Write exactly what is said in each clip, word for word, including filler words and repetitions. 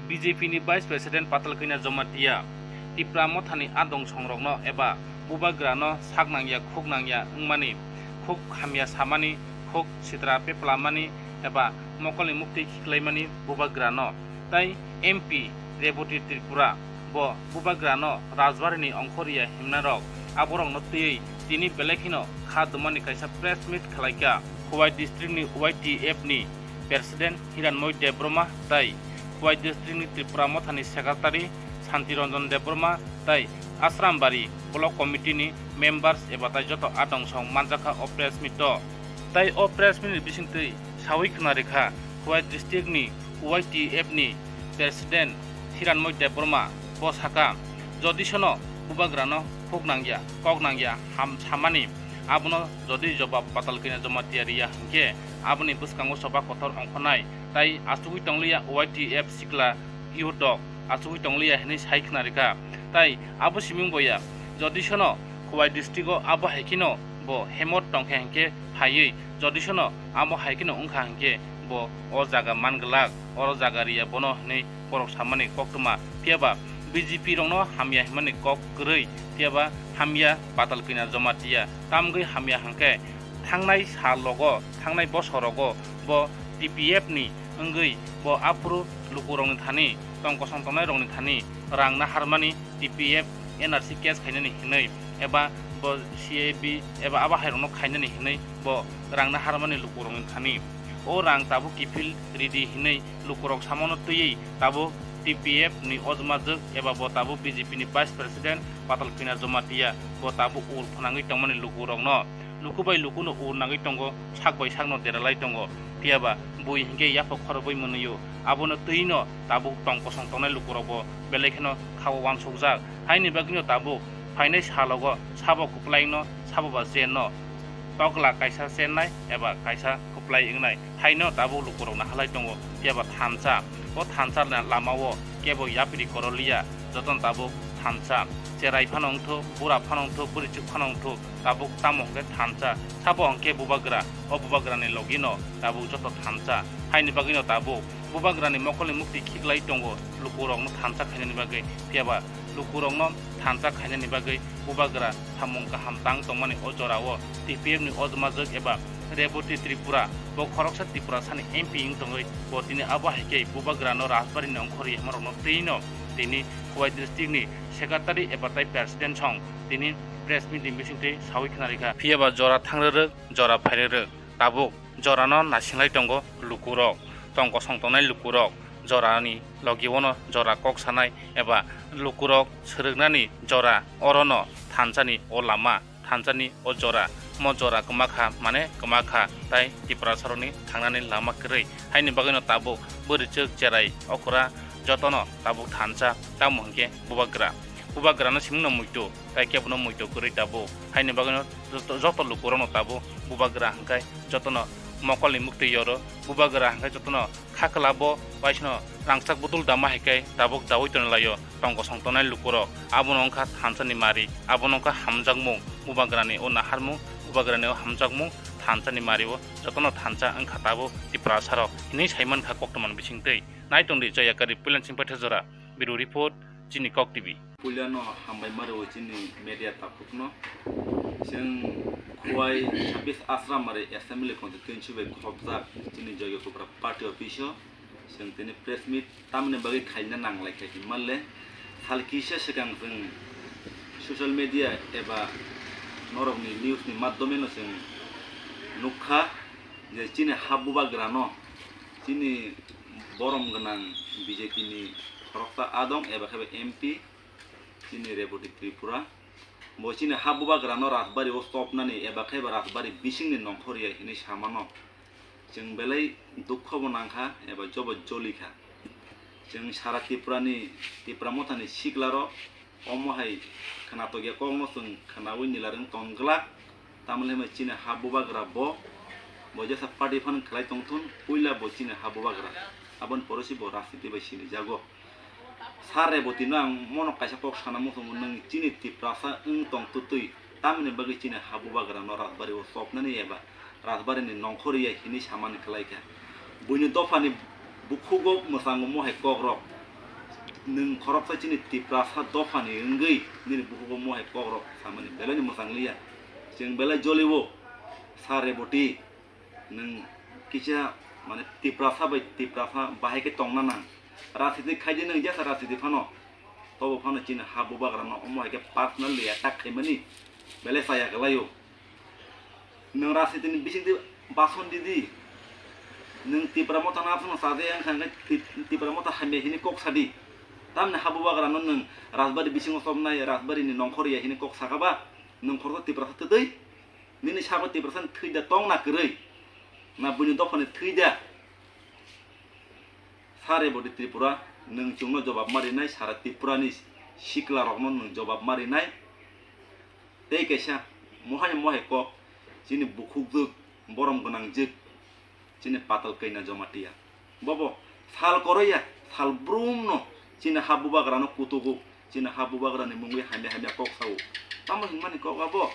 B J P ni Vice President Patal Kanya Jamatia Tipra Mothani adong songrokno eba bubagrano sak nangya khuk nangya wngmani, khuk hamya samani, khuk sitra peplamani eba mokolni muktwi khiklaimani bubagrano tai M P Reboti Tripura bo bubagrano rajbarini ongkhorya himnarok aborokno twiwi tini belai kheno kha dumani kaisa press meet khwlaikha. Khowai district ni Y T F ni President Hiranmoy Debbarma tai Khowai district ni Tripura Mothani Secretary Santi Ranjan Debbarma tai Asrambari Block Committee ni members eba tai joto adong song manjakha o press meet o. Tai o press meet ni bisingtwi sawi khwnarikha Khowai district ni Y T F ni President Hiranmoy Debbarma bo saka, jodi sono bubagrano khuk nangya, kok nangya, ham samani, abono jodi jobab Patal Kanya Jamatia riya hinkhe aboni bwskango choba kotor ongkhornai tai achugwi tongliya Y T F sikla youth rok achugwi tongliya hinwi sai khwnarikha. Tai abo siming boya jodi sono Khowai district o abo hai kheno bo hemot tongkha hinkhe phaiwi jodi sono abo hai kheno wngkha hinkhe bo o jaga man glak, oro jaga riya bono hinwi borok samani koktwma, phiyaba B J P rokno hamya himani kok kwrwi, phiyaba hamya Patal Kanya Jamatia. Tamgwi hamya hwnkhe thangnai sal rogo, thangnai bosor rogo bo T P F ni wngwi bo aphuru lukurokni thani, tong kosong tongnai rokni thani rang naharmani, T P F N R C case khainani hinwi eba bo C A B eba abo hairokno khainani hinwi bo rang naharmani lukurokni thani. O rang tabuk kiphil ridi hinwi lukurok samano twiwi tabuk T P F ni ojmajwk eba bo tabuk B J P ni Vice President Patal Kanya Jamatia bo tabuk ur phwnangwi tongmani lukurokno. Luku bai lukuno ur nangwi tongo, sak bai sakno deralai tongo. Phiyaba bui hinkhe yaphok khorobwi mwnwio. Abono twino tabuk tong kosong tongnai lukurokbo belai kheno khao uansukjak. Haini bagwino tabuk phainai salogo sabo kwplaino, sabo ba chenno tokla kaisa chennai eba kaisa kwplai wngnai. Haino tabuk lukurokno halai tongo, phiyaba thansa. O thansa la-, lamao kebo yapri koroliya, jotono tabuk thansa. Cherai phano wngthu, bura phano wngthu, bwrwichwk phano wngthu, tabuk tamo hwnkhe thansa. Sabo hwnkhe bubagra, o bubagrani logino tabuk joto thansa. Haini bagwino tabuk bubagrani mokolni mukti khiklai tongo lukurokno thansa khainani bagwi. Phiyaba lukurokno thansa khainani bagwi bubagra samung kaham tang tongmani o jorao T P F ni ojmajwk eba Reboti Tripura bo khoroksa Tiprasani M P wng tongwi bo tini abo hai khe bubagrano rajbarini ongkhorwi hamarokno twino tini Khowai district ni secretary eba tai president song tini press meet ni bisingtwi sawi khwnarikha. Phiyaba jora thangrwrwk, jora phairwrwk, tabuk jorano nasinglai tongo lukurok, tong kosong tongnai lukurok, jorani logiono jora kok sanai eba lukurok swrwknani jora, orono thansani o lama, thansani o jora, mo jora kwmakha mane kwmakha tai Tiprasarokni thangnani lama kwrwi. Haini bagwino tabuk bwrwichwk cherai okra jotono tabuk thansa, tamo hwnkhe bubagra. Bubagrano simungno muitu tai kebono muitu kwrwi tabuk. Haini bagwino joto, joto lukurokno tabuk bubagra hwnkhe jotono mokolni muktwi yoro. Bubagra hwnkhe jotono khakwlabo waisano rangchak budul dama hai khe tabuk daui tonglaio tong kosong tongnai lukurok. Abono wngkha thansani mari, abono wngkha hamjakmung, bubagrani o naharmung, bubagrani o hamjakmung, thansani mari o jotono thansa wngkha tabuk Tiprasarok hinwi saimankha koktwmani bisingtwi. Naitongdi Joyakari Puilansing Paithajora, Bureau Report, Chini Kok T V. Puilano hambai ma rwo chini media takhukno. Chwng Khowai sabis Asramari Assembly Constituency bai khopjak chini Joyakopra Party Office o chwng tini press meet tamni bagwi khaina nanglaikha hinmalle sal kisa swkang chwng social media eba norokni news ni madhyome no chwng nukha je chini ha bubagrano chini borom gwnang B J P ni khoroksa adong eba khe M P chini Reboti Tripura. Bo chini ha bubagrano rajbari o chopnani eba khe ba rajbari bisingni nongkhor ya hinwi samano. Chwng belai dukho bo nangkha eba jobo jolikha. Chwng sara Tripura ni, Tipra Mothani siklarok omo hai khwnatok ya kokno chwng khwnaui nilarwng tong glak. Tamoni hwnba chini ha bubagra bo, bo jesa party phano khlai tongthun, puila bo chini ha bubagra. Aboni pore se bo rajniti bai sinijago. Sir Reboti no ang mono kaisa kok sana muchungo, nwng chini Tiprasa wng tong twtwi, tamoni bagwi chini ha bubagra no rajbari o chopnani eba rajbari ni nongkhor ya hinwi samani khlaikha. Buini dopha ni bukhugo mwchango mohai kok rok. Nwng khoroksa chini Tiprasa dophani wngwi nini bukugo mohai kokrok samani belaini mwchang liya. Chwng belai joliwo, Sir Reboti, nwng kisa, mane, Tiprasa bai Tiprasa bahai khe tongna nang. Rajniti khaidi nwng jesa rajniti phano, tobo phano chini ha bubagrano omo hai khe personally attack khaimani belai chaya kwlaio. Nwng rajnitini bisingtwi bason didi. Nwng Tipra Motha no aphano chajakya wngkha hwnkhe Tip-, Tipra Motha hamya hini kok sadi. Tamni ha bubagrano nwng Rajbari bisingo chopnai, Rajbarini nongkhor ya hini kok sakha ba? Nwng khoroksa Tiprasa twtwi? Nini sabo Tiprasani thwi da tong na kwrwi? Na buini dophani thwi da? Sir Reboti Tripura, nwng chwngno jobab ma rinai, sara Tripurani siklarokno nwng jobab ma rinai. Tei kaisa mohai mohai kok, chini bukhukjwk, borom gwnangjwk, chini Patal Kanya Jamatia. Bobo sal koroiya, sal brumno chini ha bubagrano kutugo, chini ha bubagrani mungwi hamya hamya kok sao. Tamo hinmani kok abo?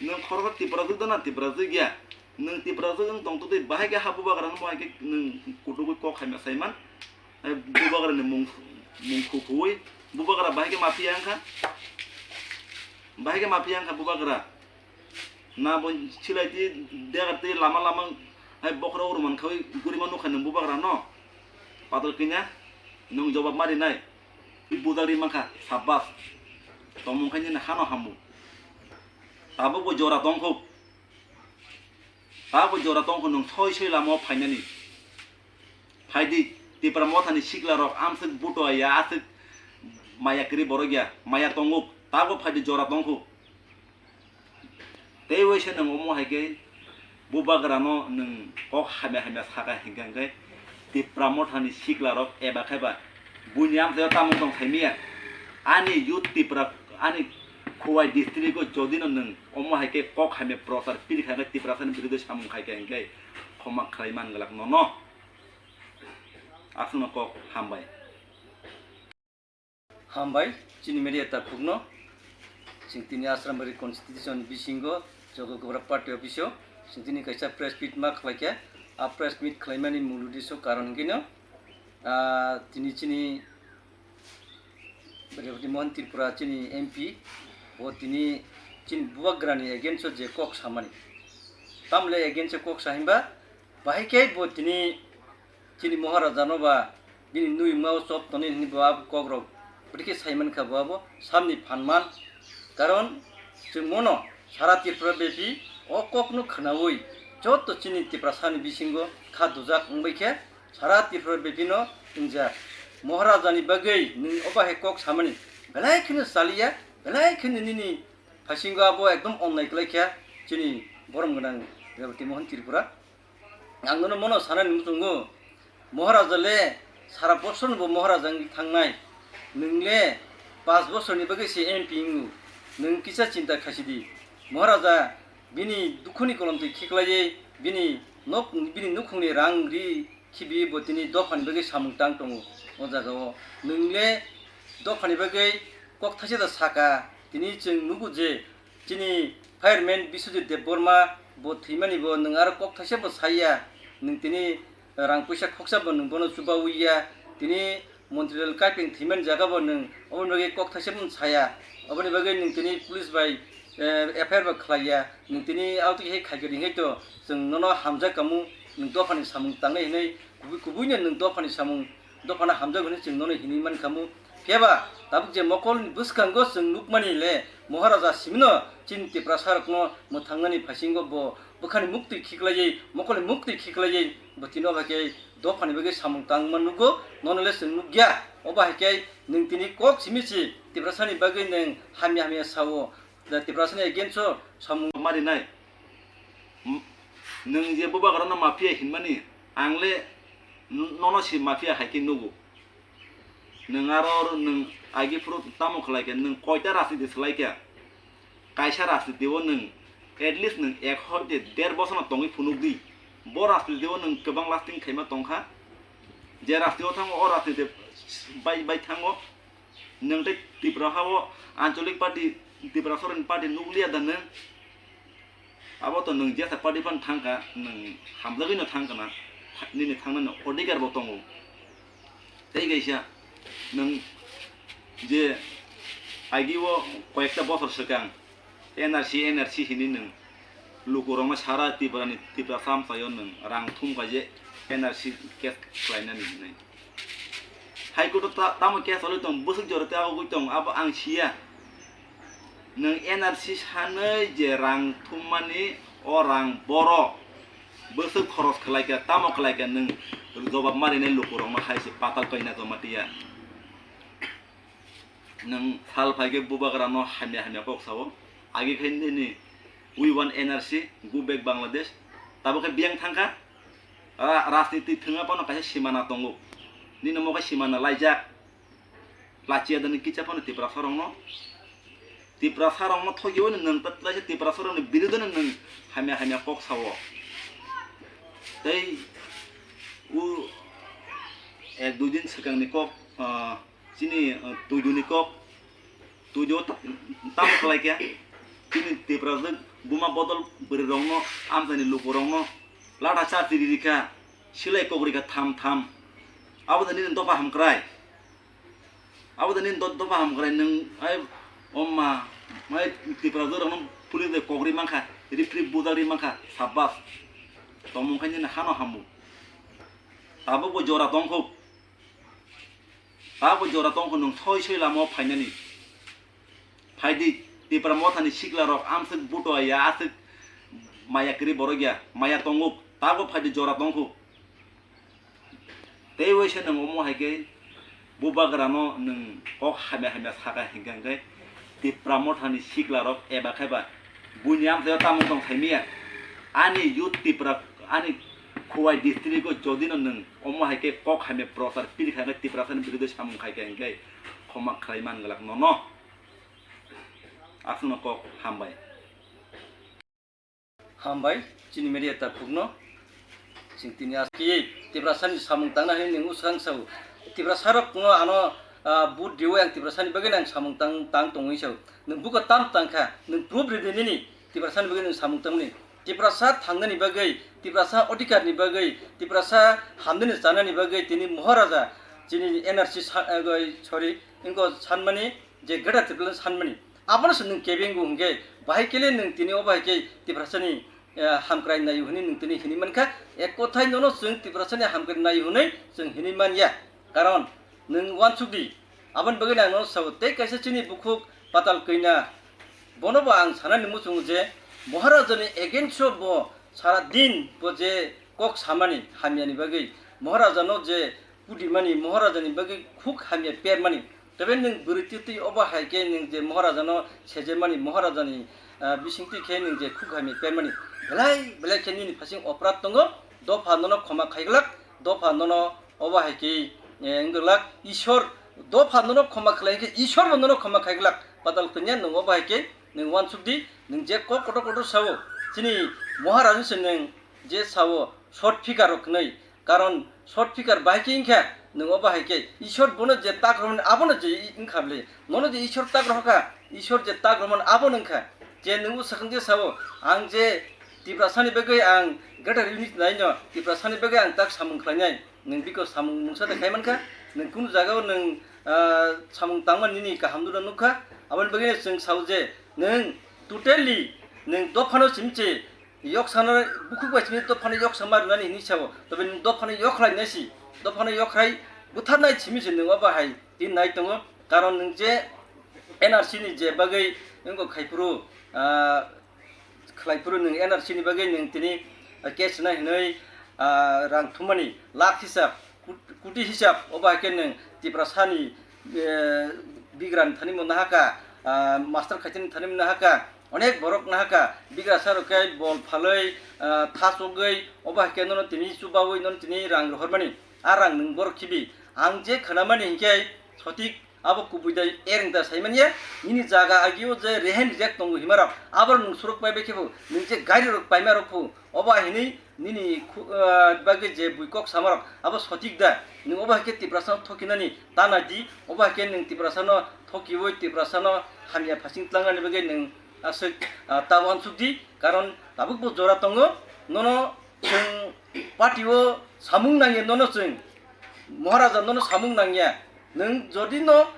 Nwng khoroksa Tiprajwk dana Tiprajwk ya? Nwng Tiprajwk wng tong twtwi bahai khe ha bubagrano bahai khe nwng kutugwi kok hamya saiman? Ai, bubagrani mung, mung khukhuwi, bubagra bahai khe mafia wngkha? Bahai khe mafia wngkha bubagra? Na bo silai twi, degar twi, lama lama, hai bokhorok rwman khawi gurima nukha nwng bubagra no? Patal Kanya, nwng jobab ma rinai. I bujak ri mankha, sabbas. Tongmung khaini hano hamu. Tabuk bo jora tongkho. Tabuk jora tongkho nwng soi soi lama o phainani. Phaidi, Tipra Mothani siklarok amswk buto ya, aswk maya kwrwi borok ya, maya tonguk, tabuk phaidi jora tongkho. Tei waisa nwng omo hai khe bubagrano nwng kok hamya hamya saka hinkha hwnkhe Tipra Mothani siklarok eba khaiba buini amchaio tamung tong saimanya. Ani youth Tipra, ani Khowai district o jodi no nwng omo hai khe kok hamya prochar pili kha hwnkhe Tiprasani birude samung khai kha hwnkhe khoma khlai man glak nono. Aswkno kok hambai. Hambai, chini media takhukno. Chwng tini Asrambari constitution bisingo Jogogobra party office o chwng tini kaisa press meet ma khlaikha. A press meet khlaimani mul uddesho karon hwnkhe no, ah, tini chini Reboti Mohan Tripura chini M P, bo tini chini bubagrani against o je kok samani. Tamle against o kok sa himba, bahai khe bo tini chini Maharaja no ba bini nui mao chop tonwi hwnwi bo abo kok rok bwtwi khe sai mankha bo abo samni phan man. Karon chwng mono sara Tripura bepi o kok no khwnaui joto chini Tiprasani bisingo kha dujak wngbai khe sara Tripura bepi no wngjak. Maharaja ni bagwi nwng obo hai kok samani belai kheno chaliya, belai kheno nini phasingo abo ekdom onnai kwlai kha chini borom gwnang Reboti Mohan Tripura. Ang nono mono sanani muchungo, Maharaja le sara bosor ni bo Maharaja wngwi thangnai. Nwng le panch bosor ni bagwi se M P wngo. Nwng kisa chinta khaisidi. Maharaja bini dukhu ni kolom twi khiklaiwi bini nok, bini nukhung ni rang ri khibiwi bo tini dopha ni bagwi samung tang tongo o jaga o. Nwng le dopha ni bagwi kok thaisa da saka. Tini chwng nugo je chini fireman Biswajit Debbarma bo thwimani bo nwng aro kok thaisa bo saiya, nwng tini rang puisa khoksa bo nwng bono chubawi ya, tini Montri Lal Kaipeng thwimani jaga bo nwng oboni bagwi kok thaisa bo saya, oboni bagwi nwng tini police bai, eh, F I R bo khlai ya, nwng tini auto khe khai kwrwi hwnkhe to chwng nono hamjak kamu, nwng dophani samung tangnai hinwi kubui kubui no nwng dophani samung dophano hamjak hwnwi chwng nono hinwi mankhamu. Phiya ba tabuk je mokolni bwskango chwng nukmani le Maharaja simino chini Tiprasarokno mwthangnani phasingo bo bwkhani muktwi khiklaiwi, mokolni muktwi khiklaiwi bo tino bai khe dophani bagwi samung tangma nugo, nono le chwng nukya. Obo hai khe nwng tini kok simi si Tiprasani bagwi nwng hamya hamya sao, Tiprasani against o samung marinai. M-, nwng je bubagrano mafia hinmani, ang le n-, nono se mafia hai khe nugo. Nwng aro nwng agi phuru tamo khlai khe, nwng koita rajniti swlai khe? Kaisa rajniti o nwng at least nwng ek hoite der bochorno tongwi phunuk di. Bo rajniti o nwng kwbang lasting khaima tongkha. Je rajniti o thango, o rajniti bai, bai thango. Nwng tei Tripura ha o ancholik party, Tripura sorkar ni party nukliya da nwng? Abo to nwng jesa party phano thangkha, nwng hamjagwi no thangkha na, nini thangnani odhikar bo tongo. Tei kaisa nwng Je agi o koyekta bosor swkang N R C, N R C hini nwng lukurokno sara Tripura ni, Tripura samsai o nwng rang thum kha je N R C case khlainani hinwi. High Court o ta-, tamo case chalwi tong, bwswk jora tei agogwi tong, abo ang siya. Nwng N R C sanwi je rang thummani, o rang boro bwswk khoros khlaikha, tamo khlaikha, nwng jobab marinai lukurokno hai se patal toina tongma tiya. Nwng sal phaikhe bubagrano hamya hamya kok sao. Agi khe nini, "We want N R C, go back Bangladesh." Tabuk khe biyang thangkha. Ra-, rajniti thwngya phano kaisa simana tongo. Nini omo khe simana laijak. Lachiya dani kicha phano Tiprasarokno. Tiprasarokno thokiwi nwng ta-, tlaisa Tiprasarokni birudo nwng hamya hamya kok sao. Tei u ek dui din swkangni kok, ah, Chini, uh, tuiduni kok, tuidu ta-, tamo khlai khe, chini Tiprajwk buma bodol bwrwirokno, amchaini lukurokno latha cha chiri rikha, silai kok rikha tham tham. Abo da nini dopha hamkrai. Abo da nini do-, dopha hamkrai nwng, ai, omma, mai Tiprajwkrokno police bai kok ri mankha, rip rip bujak ri mankha, sabbas. Tongmung khe nini hano hambu. Tabukbo jora tongkho. Tabukbo jora tongkho nwng soi soi lama o phainani. Phaidi Tipra mothani siklarok amswk buto ya aswk maya kwrwi borok ya, maya tonguk, tabukbo phaidi jora tongkho. Tei waisa nwng omo hai khe bubagrano nwng kok hamya hamya saka hinkha hinkhe Tipra mothani siklarok eba khaiba buini amchaio tamung tong saimanya. Ani youth Tipra, ani Khowai district o jodi no nwng omo hai khe kok hamya prochar pili kha hinkhe Tiprasani birude samung khai kha hinkhe khoma khlai man glak nono. Aswkno kok hambai. Hambai, chini media takhukno. Chwng tini aski Tiprasani samung tangna hwnwi nwng usang sao. Tiprasarokno ano, ah, vote riwi ang Tiprasani bagwi ang samung tang, tang tongwi sao. Nwng buko tam tangkha, nwng proof ridi nini Tiprasani bagwi nwng samung tangni. Tiprasa thangnani bagwi, Tiprasa odhikarni bagwi, Tiprasa hamnani chanani bagwi tini Moharaja chini N R C sa-, eh, sorry, wngkha sanmani je Greater Tipraland sanmani. Abono se nwng kebengwi hwnkhe, bahai kele nwng tini o bahai khe Tiprasani, eh, hamkrai naio hwnwi nwng tini hini mankha. Ek kothai nono chwng Tiprasani hamkrai naio hwnwi chwng hini manya. Karon nwng uansukdi, aboni bagwi ang nono sao tei kaisa chini bukhuk Patal Kanya. Bono bo ang sanani muchungo je Maharajani against o bo sara din bo je kok samani hamyani bagwi, Maharajano je pudimani, Maharajani bagwi khuk hamya permani. Tebe nwng bwrwi twi twi obo hai khe nwng je Maharajano sejemani, Maharajani, ah, bisingtwi khe nwng je khuk hamya permani. Belai belai khe nini phasing oprad tongo, dopha nono khoma khaiglak, dopha nono obo hai khe, eh, wngwlak Ishwar, dopha nono khoma khlai khe Ishwar bo nono khoma khaiglak. Patal Kanya nwng obo hai khe nwng uansukdi, nwng je kok kotor kotor sao, chini Maharajani se nwng je sao short figure rok hwnwi, karon short figure bahai khe wngkha, nwng obo hai khe Ishwar bono je tak romani abono je i-, wngkha bwle, nono je Ishwar tak rohorkha, Ishwar je tak romani abono wngkha, je nwng bwsakang je sao, ang je Tiprasani bagwi ang Greater Unity naino, Tiprasani bagwi ang tak samung khlainai, nwng biko samung mungsa de khai mankha, nwng kunu jagao nwng, ah, samung tangmani nini kaham duna nukha, aboni bagwino chwng sao je nwng totally nwng dophano simi se, yoksano bukhuk bai simi dophano yoksama rwnani hinwi sao, tobe nwng dophano yokhlai nai si, dophano yokhrai butharnai simi se nwng obo hai tin nai tongo, karon nwng je N R C ni je bagwi wngkha khaiphuru, ah, khlaiphuru nwng N R C ni bagwi nwng tini, ah, case nai hinwi, ah, rang thummani lakh hisab, kut-, kuti hisab, obo hai khe nwng Tiprasani, eh, bigrani thani mo nahaka, ah, master khaitini thani mo nahaka, onek borok nahaka, bigrasa rok khe bol phalwi, ah, tha chugwi, obo hai khe nono tini chubawi nono tini rang rohormani, a rang nwng borok khibi. Ang je khnamani hinkhe sotik abo kubui dai ereng da saimanya, nini jaga agio je rehen rijak tongo himarok, abo nwng surok pai bai khe bo, nwng je gari rok paima rok phu, obo hai hinwi nini khu-, ah, bagwi je bui kok samarok abo sotik da? Nwng obo hai khe Tiprasano thokinani ta nai di, obo hai khe nwng Tiprasano thokiwi Tiprasano hamya phasing tlangnani bagwi nwng aswk, ah, ta uansuk di, karon tabuk bo jora tongo, nono chwng party o samung nangya, nono chwng Maharaja nono samung nangya, nwng jodi no